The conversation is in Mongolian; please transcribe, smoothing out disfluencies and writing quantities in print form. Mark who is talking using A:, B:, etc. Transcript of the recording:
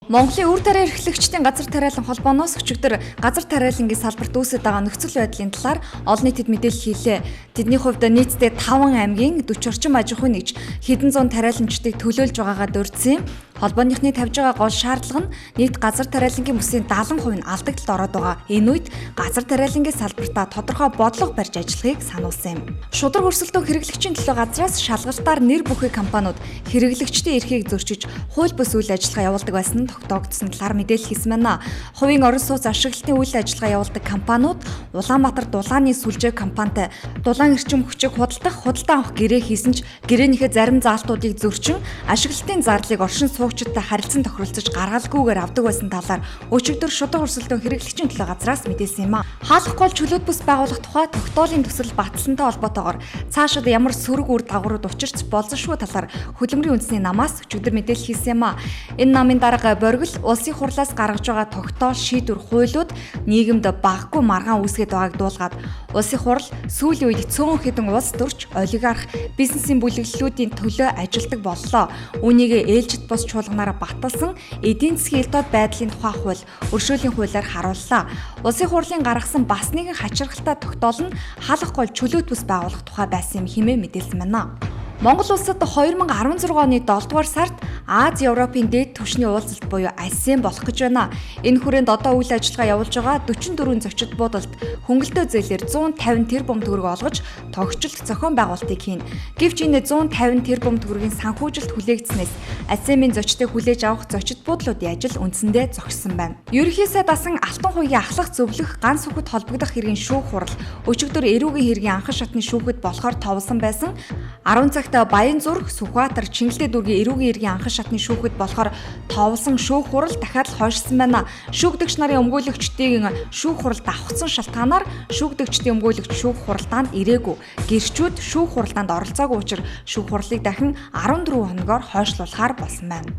A: Монголын үр тариа эрхлэгчдийн газар тариалан холбооноос өчигдөр газар тариалангийн салбарт үүсэт байгаа нөхцөл байдлын талаар олон нийтэд мэдээлэл хийлээ. Тэдний хувьд нийтдээ 5 аймгийн 40 орчим аж ахуйн нэгж хэдэн зуун тариаланчдыг төлөөлж байгаагаа дурдсан юм. Холбооныхны тавьж байгаа гол шаардлага нь нийт газар тариалангийн бүсийн 70% нь алдагдлалд ороод байгаа. Энэ үед газар тариалангийн салбартаа тодорхой бодлого барьж ажиллахыг сануулсан юм. Шударга өрсөлдөөн хэрэглэгчийн төлөө газраас шалгалтаар нэр бүхий компаниуд хэрэглэгчдийн эрхийг зөрчиж, хууль бус үйл ажиллагаа явуулдаг байсан нь тогтоогдсон талаар мэдээлэл хийсэн байна. Хувийн орон сууц ашиглалтын үйл ажиллагаа явуулдаг компаниуд Улаанбаатар дулааны сүлжээ компанитай дулаан эрчим хүчийг худалдах, худалдан авах гэрээ хийсэн ч гэрээнийхээ зарим заалтуудыг зөрчин ашиглалтын зарлыг оршин суугчидтай харилцан тохиролцож гаргалгүйгээр авдаг байсан талаар өчигдөр шударга өрсөлдөөн хэрэглэгчийн төлөө газраас мэдээлсэн юм а. Хаалх гол чөлөөт бүс байгуулах тухай тогтоолын төсөл батлсантай холбоотойгоор цаашид ямар сөрөг үр дагаврууд учирч болзошгүй талаар хөдөлмөрийн үндэсний намаас өчигдөр мэдээлэл хийсэн юм а. Энэ намын дарга Боргил улсын хурлаас гаргаж байгаа тогтоол шийдвэр хуйлууд нийгэмд багагүй маргаан үүсгээд байгааг дуулгаад улсын хурал сүүлийн үед цөөн хэдэн улс төрч олигарх бизнесийн бүлэглэлүүдийн төлөө ажилдаг боллоо. Үүнийг ээлжит бус чуулганаараа баталсан эдийн засгийн элдвэд байдлын тухай хууль өршөөлийн хуулиар харууллаа. Улсын хурлын гаргасан бас нэгэн хачирхалтай тогтоол нь халах гол чөлөөт бүс байгуулах тухай байсан юм хэмээн мэдээлсэн байна. Монгол улсад 2016 оны 7 дугаар сард Аз Европын дээд түвшний уулзалт буюу АСЕМ болох гэж байна. Энэ хүрээнд одоо үйл ажиллагаа явуулж байгаа 44 зочид буудалд хөнгөлтөө зээлээр 150 тэрбум төгрөг олгож тогтчлт зохион байгуулалтыг хийнэ. Гэвч энэ 150 тэрбум төгрөгийн санхүүжилт хүлээгдснээс АСЕМ-ийн зочдыг хүлээж авах зочид буудлуудын ажил үндсэндээ зогссон байна. Ерөнхий сайд асан Алтан хуйгийн ахлах зөвлөх ганц сүхэд холбогдох хэргийн шүүх хурал өчигдөр эрүүгийн хэргийн анхан шатны шүүхэд болохоор товлсон байсан. 10 цагт Баян зүрх Сүхбаатар Чингэлтэй дүүргийн эрүүгийн хэргийн анхан шатны шүүхэд болохоор товлсон шүүх хурал дахиад л хойшсон байна. Шүүгдэгч нарын өмгөөлөгчдийн шүүх хуралд давхцсан шалтгаанаар шүүгдэгчдийн өмгөөлөгч шүүх хуралдаанд ирээгүй. Гэрчүүд шүүх хуралдаанд оролцоогүй учраас шүүх хурлыг дахин 14 хоногоор хойшлуулахаар болсон байна.